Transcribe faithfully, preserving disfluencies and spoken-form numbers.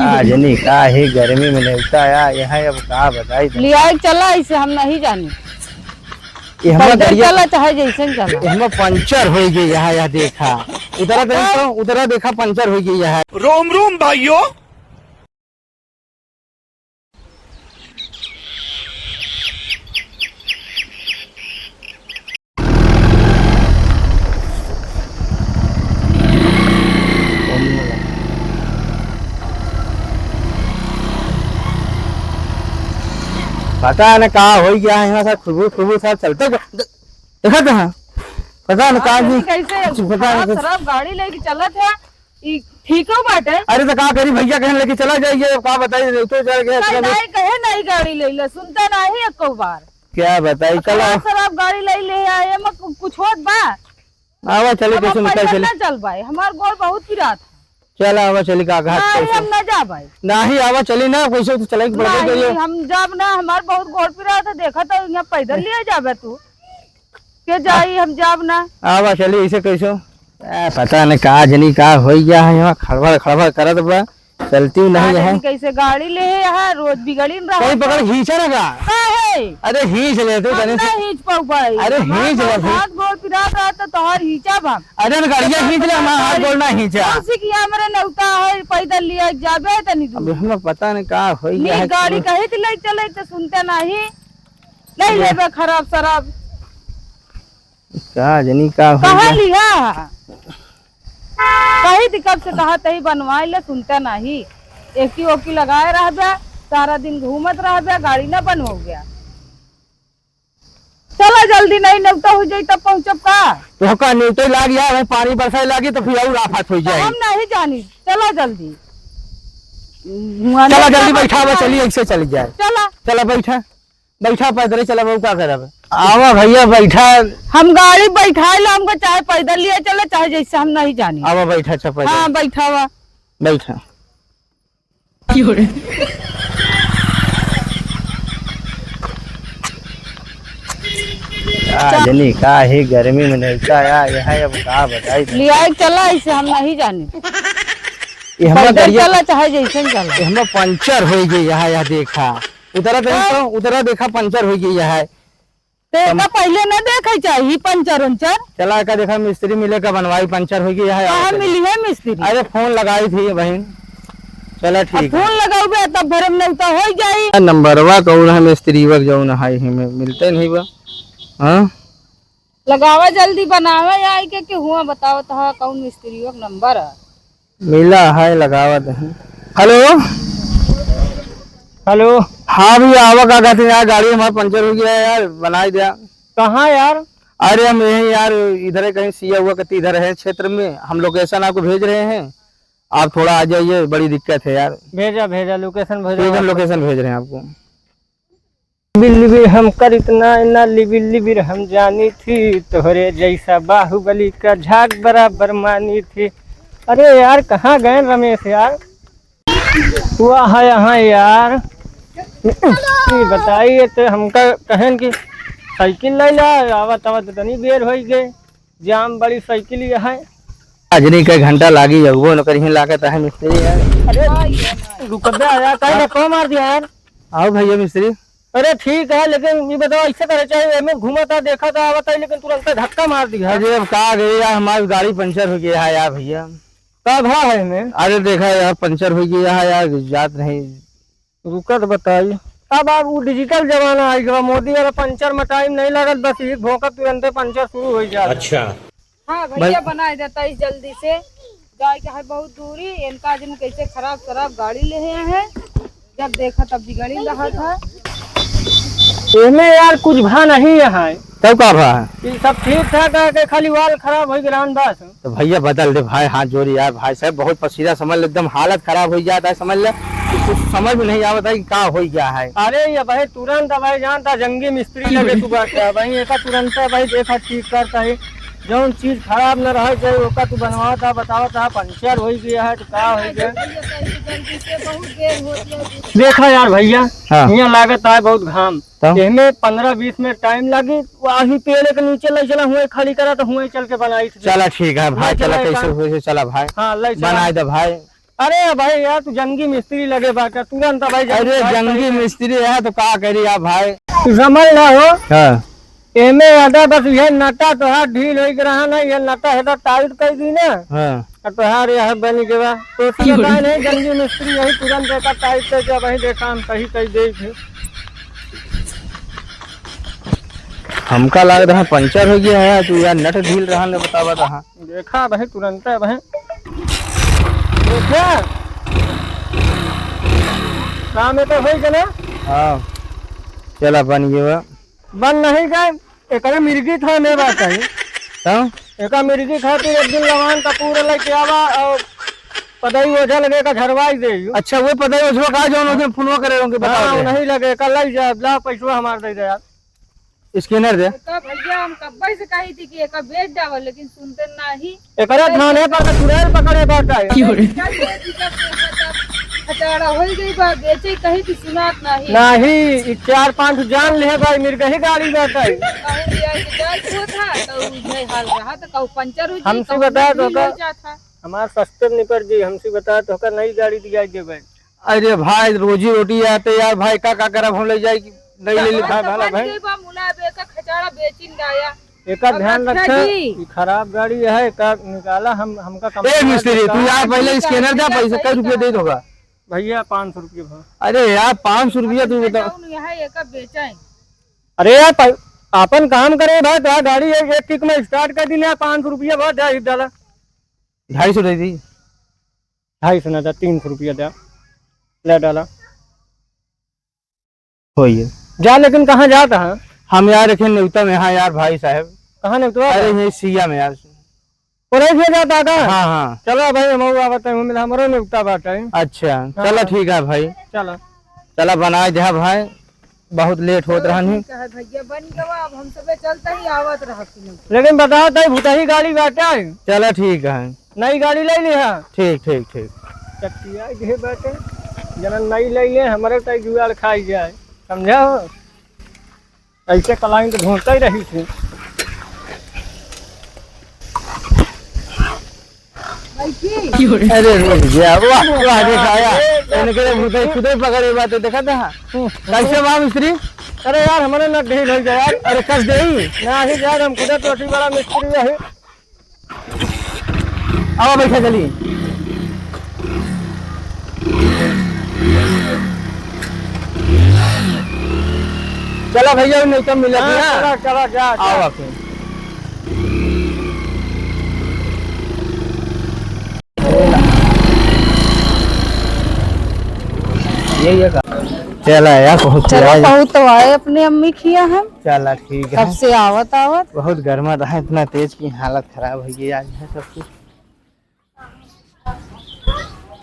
आज नहीं का है गर्मी में नेवता आया, यहाँ अब का बताई तुम। लियाए के चला, इसे हम नहीं जानी। ये हमार पैदल गड़िया चला, चाहे जैसे चला। ये हमार पंचर होइ गई यहाँ, यहाँ देखा। उधरा देखा, उधरा देखा, पंचर होइ गई यहाँ। रोम रोम भाइयों। पता न का होइ गया है, यहाँ से खुरबू खुरबू सा चलते ग-, दे-, देखा तो हाँ, पता न का हाँ, जी, कैसे कुछ पता खराब नहीं कुछ। शराब गाड़ी लेके चलत है, ई ठीको बाटे। अरे तो का करी भैया, कहें लेके चला जाइए, अब का बताई, नहीं तो चल गया, नहीं, कहे नहीं गाड़ी ले ले, सुनता नहीं एको बार। क्या बताई, अब चलो। शराब, शराब गाड़ी ले ले आए, एमे कु-, कुछ होत बा? आवा चली, अब कैसे हम निकल पैदल चली। ना चल पाए, हमार गोड़ बहुत पिरात है। चल आवा चली, का घाट नहीं, कैसे? हम ना जा पाए। नहीं, आवा चली ना, कैसे तो चले के पड़बे नहीं, करियो। हम जाब ना, हमार बहुत गोड़ पिरात है, देखा तो यहाँ पैदल लिए जाबे तू। के जाई, हम जाब ना। आवा चली, ऐसे कैसे? आ, पता नहीं का जनी का होइ गया है, यहाँ खड़बड़ खड़बड़ करत बा। चलती नहीं है। कैसे गाड़ी ले है यहाँ, रोज बिगड़ी न रहा। कोई पकड़ खींचा ना का? काहे? अरे खींच ले तू हम तनी ना से। खींच पाऊ भाई। अरे हमार खींच ले भाई। हाथ गोड़ पिरात रहा तो तोहर खींचा बा। अरे न गाड़िया खींच ले, हमार हाथ गोड़ ना खींचा। कौन सी किया हमरे नौता है, पैदल लिया जाबे तनी दूर। अब हमें पता नहीं का होई नी, गया है। गाड़ी कहे थी ले चले तो सुनते नहीं। नहीं लेबे खराब शराब। का जनी का होई कहाँ गया। लिया? कही थी कब से कहा तही बनवाए ले, सुनता नहीं। एसी ओसी लगाए रहबे, सारा दिन घूमत रहबे, गाड़ी ना बनवाओगे। चला जल्दी, नहीं नेवता हो जाई तब पहुँचब का? तो का नेवते लाग जाए, वहीं पानी बरसाए लागी तो फिर और आफत हो तो जाए। हम नहीं जानी, चला जल्दी। चला जल्दी बैठा हुआ, चलिए, ऐसे चली जाए। चला। चला बैठा। बैठा पैदल चला बहू, का करब? आवा भैया बैठा। हम गाड़ी बैठाए ला, हमको चाहे पैदल लिए चले, चाहे जैसे, हम नहीं जानी। आवा बैठा, अच्छा पैदल। हाँ, बैठावा। बैठा। का जनी का है गर्मी में नहीं का या, यहाँ अब का बताई। लियाए चला, इसे हम नहीं जानी। ये हमार पैदल गड़िया चला, चाहे जैसे चला। ये हमार पंचर होइ गई यहाँ, यहाँ देखा। उतरा तनी तो, उतरा देखा, पंचर होइ गई है। ते हम का पहिले न देखे चाही पंचर उंचर? चला का देखा मिस्त्री मिले का बनवाई, पंचर होइ गई है। कहाँ मिली है मिस्त्री? अरे फोन लगाई थी बहिन। चला अब ठीक है। फोन लगाउबे तब भरम नहीं तो होइ जाई। नंबरवा कौन है मिस्त्री वक जौन है, हमें मिलते नहीं बा। हाँ? लगावा जल्दी, बनावे आई के, के हुआ बताओ तो हाँ, कौन मिस्त्री वक नंबर है? मिला है, लगावत है। हेलो। हेलो। हाँ भैया, आवा का कहते हैं यार, गाड़ी हमारा पंचर हो गया है यार, बनाई दिया। कहाँ यार? अरे हम यहीं यार, इधर है कहीं सिया हुआ कहते इधर है क्षेत्र में, हम लोकेशन आपको भेज रहे हैं, आप थोड़ा आ जाइए, बड़ी दिक्कत है यार। भेजा, भेजा, लोकेशन भेजा। ठीक है, हम लोकेशन भेज रहे हैं आपको। बिल्ली भी हम कर इतना ना लिबिल लिबिर हम जानी थी, तोहरे जैसा बाहुबली का झाग बराबर मानी थी। अरे यार, कहाँ गए रमेश यार? हुआ है यहाँ यार। ये बताइए तो हमका कहन कि साइकिल ले ला, आवत आवत इतनी बेर होइ गए। जाम बड़ी साइकिल ये है। आज नहीं, कई घंटा लागी जाऊ, वो नौकर यहीं लागत है मिस्त्री यार। अरे, रुक बे यार, काहे धक्का मार दिया यार? आओ भैया मिस्त्री। अरे ठीक है, लेकिन ये बताओ, ऐसे करे चाहे, एमे घूमता, देखता, आवता है, लेकिन तुरंत धक्का मार दिया। अरे अब का गई यार, हमारी गाड़ी पंचर हो गया है यार भैया। का भा है एमे? अरे देखा यार, पंचर हो गया है यार, जात नहीं। रुकत बताई। अब, अब उ डिजिटल जमाना आ गया, मोदी वाला पंचर में टाइम नहीं लगत, बस एक भोंका तुरंते पंचर शुरू हो जाता। अच्छा। हाँ भैया, भाई बनाए देता इस जल्दी से, जाए के है बहुत दूरी, इनका जन कैसे खराब शराब गाड़ी ले आए हैं, जब देखा तब बिगड़ी रहा था। एमे यार कुछ भा नहीं है। तब का भा है? ये सब ठीक ठाक है, के खाली वाल खराब हो गया बस। तो भैया बदल दे भाई, हाथ जोड़ी यार, भाई साहब बहुत पसीना, समझ ले एकदम हालत खराब हो जाता है, समझ ले कुछ समझ में नहीं आवता है कि का हो गया है। अरे ये भाई तुरंत भाई जानता जंगी मिस्त्री लगे तू बात है भाई, एका तुरंत भाई देखा ठीक करता है, जौन चीज खराब न रह जाए ओका तू बनवाता बतावता, पंचर हो गया है तो का हो गया। जल्दी से बहुत देर हो गया। देखा यार भैया, हाँ। यहाँ लागत है बहुत घाम, तो? एहमे पन्द्रह बीस मिनट टाइम लागी, वही पेड़ के नीचे ले चला, हुए खड़ी करा तो हुए चल के बनाई थी। चला ठीक है भाई, ले चला चला कैसे काम। हुए से चला भाई। हाँ, ले चला। बनाए दे भाई। अरे भाई यार, तू जंगी मिस्त्री लगे बाटा, तुरंत भाई जंगी अरे भाई जंगी सही है। मिस्त्री है तो का करी आप भाई? तू समझ ला हो। हाँ। एमे ज्यादा बस यह नटा तोहार ढील होई के रहा ना, यह नटा है तो टाइट कर दी ना। हाँ। और तोहार यह बनी के बा। तो उसके का नहीं, जंगी मिस्त्री यही तुरंत एका टाइट कर के वही देखा हम सही कर दे थे। हमका लग रहा पंचर हो गया है, तू यार नट ढील रहा ने बतावा रहा। देखा भाई, तुरंत है भाई। देखा? काम है तो होई के ना? हाँ। चला बन गया। बन नहीं गए, एकरे मिर्गी था ने बात है। हाँ? एका मिर्गी खातिर एक दिन लवान कपूर लेके आवा और पदई ओझा लगे का झरवाई दे। अच्छा, वो पदई ओझा का जौन ओझा फोनवा करे उनके बता हाँ, दे। नहीं लगे, का लई जा, ला पैसवा हमार दे दे यार। स्कैनर दे। तो भैया, हम कब्बे से कही थी कि एका बेच डावल, लेकिन सुनते नहीं। एकरा थाने पर के चुड़ैल पकड़े बाटा है। क्यों रे? क्या ये दिक्कत है, मतलब, खचाड़ा होई गई बा, बेचे कही थी, सुनात नहीं। नहीं, ई चार पांच जान ले भाई, मिर्गही गाड़ी बाटा है। कहूँ लिया के जाए को था, तो उधर हाल रहा, तो कहूँ पंचर हो जाए, हमसे कहूँ बता दो ढील का? हो जाता। हमार सस्ते निपट जी, हमसे बता तो का नई गाड़ी दिया दे भाई। अरे भाई, रोजी रोटी आते यार, भाई का, का करब हम ले जाए कि नहीं ले ले? हाँ, तो भाई, बन भाई। गई बा, मुला बे का खचाड़ा बेचिन गाया। एका अब ध्यान अच्छा रखे, जी। ई खराब गाड़ी है, एका निकाला, हम, हमका ए कंपनी मिस्त्री, तू का यार पहले ठीक है, स्कैनर दे, ठीक है, पैसे सही कै रुपये कहा। दे दोगा? भैया, पाँच सौ रुपये भाव। अरे यार, पाँच सौ रुपया तू बता। जाऊन यहाँ एका बेचाई। अरे यार, पै-, आपन काम करे भाई, तो गाड़ी एक, एक किक में स्टार्ट कर दी ना, पाँच सौ रुपया भाव दे डाला। ढाई सौ दे दी। ढाई सौ ना दे, तीन सौ रुपया दे, ले डाला। होइए। जा, लेकिन कहाँ जात है? हम यार एक नेवता में, हाँ यार भाई साहब। कहाँ नेवता? अरे यही सिया में यार। पढ़े से जाता का? हाँ, हाँ। चला भाई, हम आवत है, मिला हमरो नेवता बाटे। अच्छा, हाँ। चला ठीक है भाई। चला। चला बनाए जा भाई, बहुत लेट होत रहनी। ठीक है भैया, बन गवा, अब हम सबे चलते ही आवत रहती। लेकिन बताओ तो भुतही गाड़ी बाटे। चला ठीक है। नई गाड़ी ले ली है। ठीक, ठीक, ठीक। चट्टिया घे बाटे, जना नई ले ले, हमरे ताई जुगाड़ खाई जाए, समझा हो? ऐसे client ढूंढते ही रही थी। अरे रुक जा, वाह, वाह, देखा यार, इनके लिए खुदे, खुदे पकड़े बात है, देखा था? कैसे बा मिस्त्री? अरे यार, हमारे ना ढील हो गया यार। अरे कस देई? ना ही यार, हम खुदे तो अच्छी बड़ा मिस्त्री है। आवा बैठा चली। चला भैया, नहीं तो मिलत हाँ, ना। चला, चला, जा, जा। आवा फिर। ये, ये का? चला यार, बहुत चलो, तेज। बहुत तो आए अपने अम्मी खिया हम। चला ठीक है। कब से आवत, आवत। बहुत गर्मा रहा, इतना तेज की हालत खराब हो गई आज है सबकी।